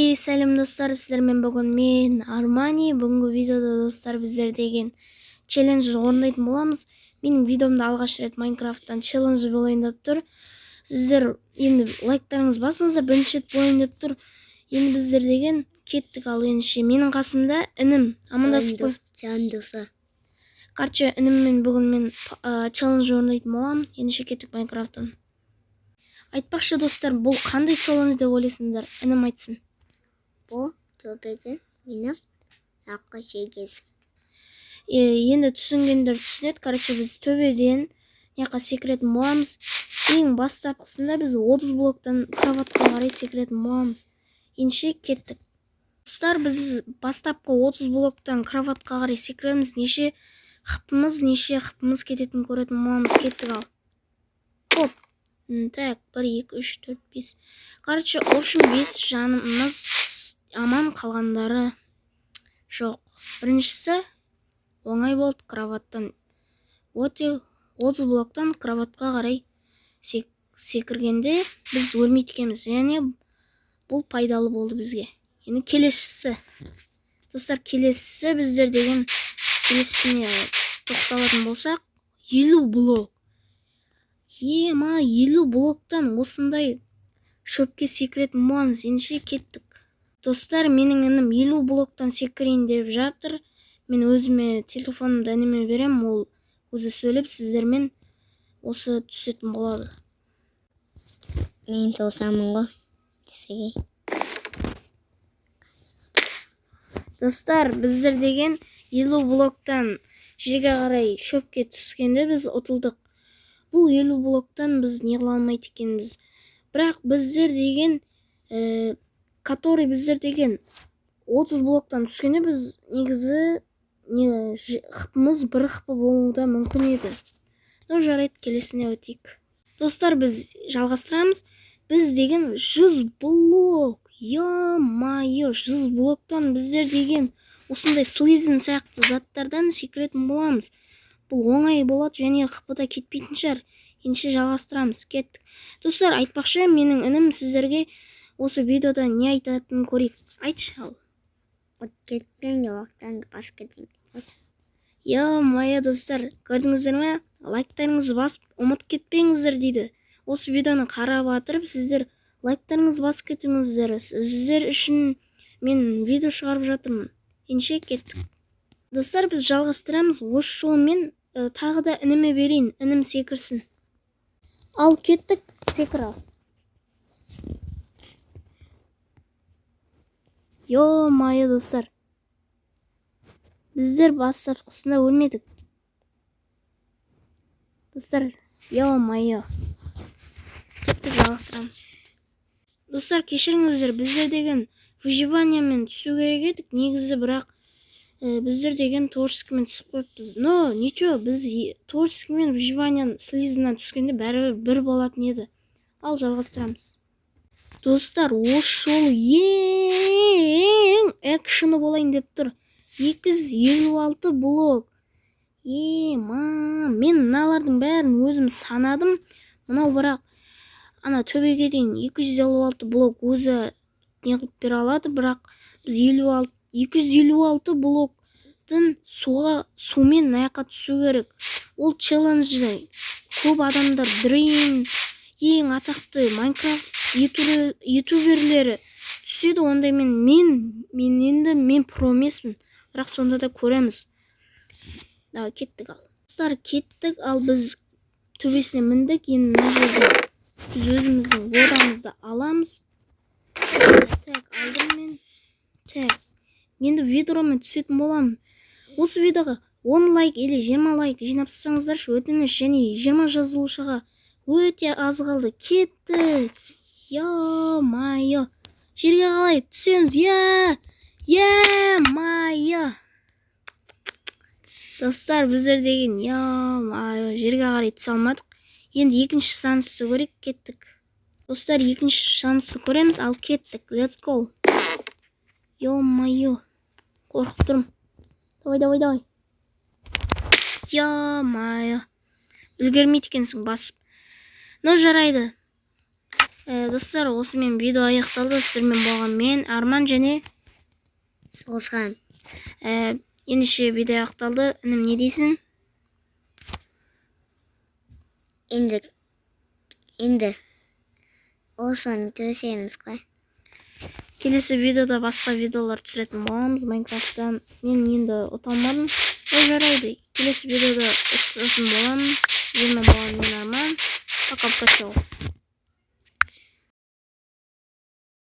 Ей, сәлем, достар! Сіздермен бүгін мен, Армани. Бүгінгі видеода, достар, біздер деген челлендж орындайтын боламыз. Менің видеомда алғаш рет Майнкрафттан челлендж болайын деп тұр. Сіздер енді лайктарыңыз басыңыздар, бірінші рет болайын деп тұр. Енді біздер деген кеттік. Ал ендеше менің қасымда інім, амандасып қой. Сәлем, достар. Короче, ініммен бүгін мен челлендж орындайтын боламын. Ендеше кеттік Майнкрафттан. Айтпақшы, достар, бұл қандай челлендж деп ойлайсыңдар? Інім айтсын. Бұл төбеден мініп, артқа шегесің. Енді түсінгендер түсінеді. Короче, біз төбеден мына жаққа секіретін боламыз. Ең бастапқысында біз 30 блоктан кроватқа қарай секіретін боламыз. Ендеше кеттік. Достар, біз бастапқы 30 блоктан кроватқа қарай секіреміз. Неше хпымыз, неше хпымыз кететінін көретін боламыз. Кеттік ал. Хоп. Так, 1, 2, 3, 4, 5. Короче, в общем, 5 жанымыз аман, қалғандары жоқ. Біріншісі оңай болды, кроваттан өте 30 блоктан кроватқа қарай секіргенде біз өлмейді екенбіз, және бұл пайдалы болды бізге. Енді келесісі, достар, келесісі біздер деген келесісіне тоқталатын болсақ, 50 блок. Ема, 50 блоктан осындай шөпке секіретін боламыз. Ендеше кеттік. Достар, менің інім 50 блоктан секірейін деп жатыр. Мен өзіме телефонымды ініме беремін, ол өзі сөйлеп сіздермен осы түсетін болады. Мен тосамын ғой. Десеге. Достар, біздер деген 50 блоктан жерге қарай шөпке түскенде біз ұтылдық. Бұл 50 блоктан біз не қыла алмайды екенбіз. Бірақ біздер деген, который біздер деген 30 блоктан түскенде біз негізі не хпымыз бір хп болуы да мүмкін еді. Ну, жарайды, келесіне өтейік. Достар, біз жалғастырамыз. Біз деген 100 блок. Ё-моё, 100 блоктан біздер деген осындай слизин сияқты заттардан секіретін боламыз. Бұл оңай болады және хп да кетпейтін шығар. Ендеше жалғастырамыз. Кеттік. Достар, айтпақшы, менің інім сіздерге осы видеода не айтатынын көрейік. Айтшы ал. От кетпен уақыттан басқа деймін. Ё-моё, достар, көрдіңіздер ме? Лайктарыңызды басып ұмытып кетпеңіздер дейді. Осы видеоны қарап отырып сіздер лайктарыңызды басып кетіңіздер. Сіздер үшін мен видео шығарып жатырмын. Ендеше кеттік. Достар, біз жалғастырамыз. Осы жолы мен тағы да ініме берейін. Інім секірсін. Ал кеттік, секір ал. Ё-моё, достар. Біздер бастапқысында өлмедік. Достар, ё-моё. Кеттік, жалғастырамыз. Достар, кешіріңіздер, біздер деген выживаниямен түсу керек едік негізі, бірақ біздер деген творческиймен түсіп қойыппыз. Но ничего, біз творческиймен выживанияның слизынан түскенде бәрібір бір болатын еді. Ал жалғастырамыз. Достар, осы жолы ең экшені болайын деп тұр. 256 блок. Ема, мен мыналардың бәрін өзім санадым. Мынау бірақ ана төбеге дейін 256 блок өзі не қылып бере алады, бірақ біз 256 блоктың сумен мына жаққа түсу керек. Ол челленджді көп адамдар, Dream, ең атақты Майнкрафт ютуберлері түседі. Ондай мен енді мен про емеспін, бірақ сонда да көреміз. Давай, кеттік ал. Достар, кеттік ал, біз төбесіне міндік. Енді мына жерде біз өзіміздің водамызды аламыз. Так, алдым мен. Так, енді ведромен түсетін боламын. Осы видеоға 10 лайк или 20 лайк жинап тастаңыздаршы, өтініш, және 20 жазылушыға өте аз қалды. Кеттік. Ё-моё. Жерге қалай түсеміз? Я! Ё-моё. Достар, біздер деген ё-моё, жерге қарай түсе алмадық. Енді екінші шансты көрейік, кеттік. Достар, екінші шансты көреміз, ал кеттік. Let's go. Ё-моё. Қорқып тұрмын. Давай, давай, давай. Ё-моё. Үлгермейді екенсің басып. Ну, жарайды. Достар, осымен видео аяқталды. Сіздермен болған мен, Арман және Соғысқан. Ендеше видео аяқталды. Інім, не дейсің? Енді осыны төсеміз қой. Келесі видеода басқа видеолар түсіретін боламыз Майнкрафттан. Мен енді ұта алмадым. Ол жарайды. Келесі видеода ұтатын боламын. Сіздермен болған мен, Арман. Пока, пока.